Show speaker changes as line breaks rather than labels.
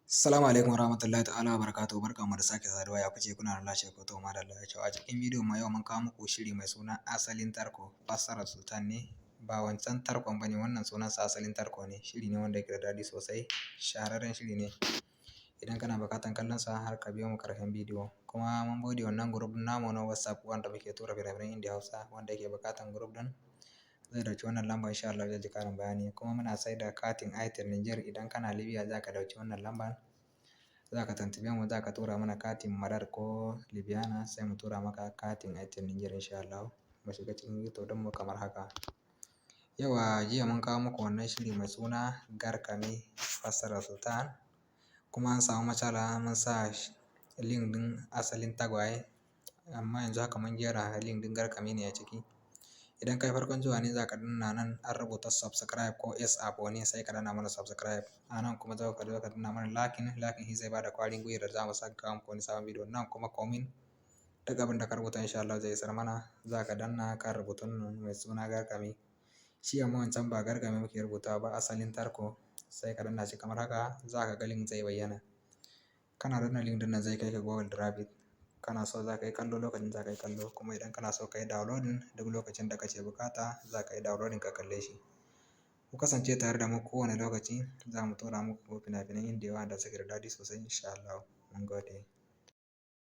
Assalamu alaikum warahmatullahi ta'ala wabarakatuh. Barkanmu da sake saduwa. Ya kuke, kuna da lafiya ko? To, madalla. Ya a cikin bidiyon mu yau mun kawo muku shiri mai suna Asalin Tarko. Fassarar Sultan ne, ba wancan tarkon bane wannan, sunansa Asalin Tarko ne. Shiri ne wanda yake da daɗi sosai, shahararren shiri ne. Idan kana buƙatar kallon sa, har ka biyo mu ƙarshen bidiyo. Kuma mun bude wannan group namu na WhatsApp wanda muke tura fina-finan Indiya Hausa. Wanda yake buƙatar group ɗin zai ɗauki wannan lambar, insha Allah zai ji ƙarin bayani. Kuma muna saida katin Airtel Niger. Idan kana Libya, za ka ɗauki wannan lambar, za ka tuntuɓe mu, za ka tura mana katin Madar ko Libyana, sai mu tura maka katin Airtel Niger, insha Allah. Mu shiga cikin YouTube ɗin mu kamar haka. Yauwa, jiya mun kawo muku wannan shiri mai suna Garkami fassarar Sultan, kuma an samu matsala, mun sa link ɗin Asalin Tagwaye, amma yanzu haka mun gyara, link ɗin Garkami ne a ciki. Idan kai farkon zuwa ne, za ka danna nan an rubuta subscribe ko S ne, sai ka danna mana subscribe a nan. Kuma za ka zo ka danna mana liking. Liking shi zai bada kwarin gwiwa da za mu saka kawo muku wani sabon bidiyo. Nan kuma comment, duk abin da ka rubuta insha Allah zai isar mana. Za ka danna kan rubutun nan mai suna Garkami shi, amma wancan ba Garkami muke rubutawa ba, Asalin Tarko. Sai ka danna shi kamar haka, za ka ga link zai bayyana. Kana danna link ɗin nan, zai kai ka Google Drive. Kana so za ka yi kallo lokacin za ka yi kallo, kuma idan kana so ka yi downloading, duk lokacin da kace bukata za ka yi downloading ka kalle shi. Ku kasance tare da mu kowane lokaci, za mu tura muku fina-finan Indiya wanda suke da daɗi sosai, insha Allah. Mun gode.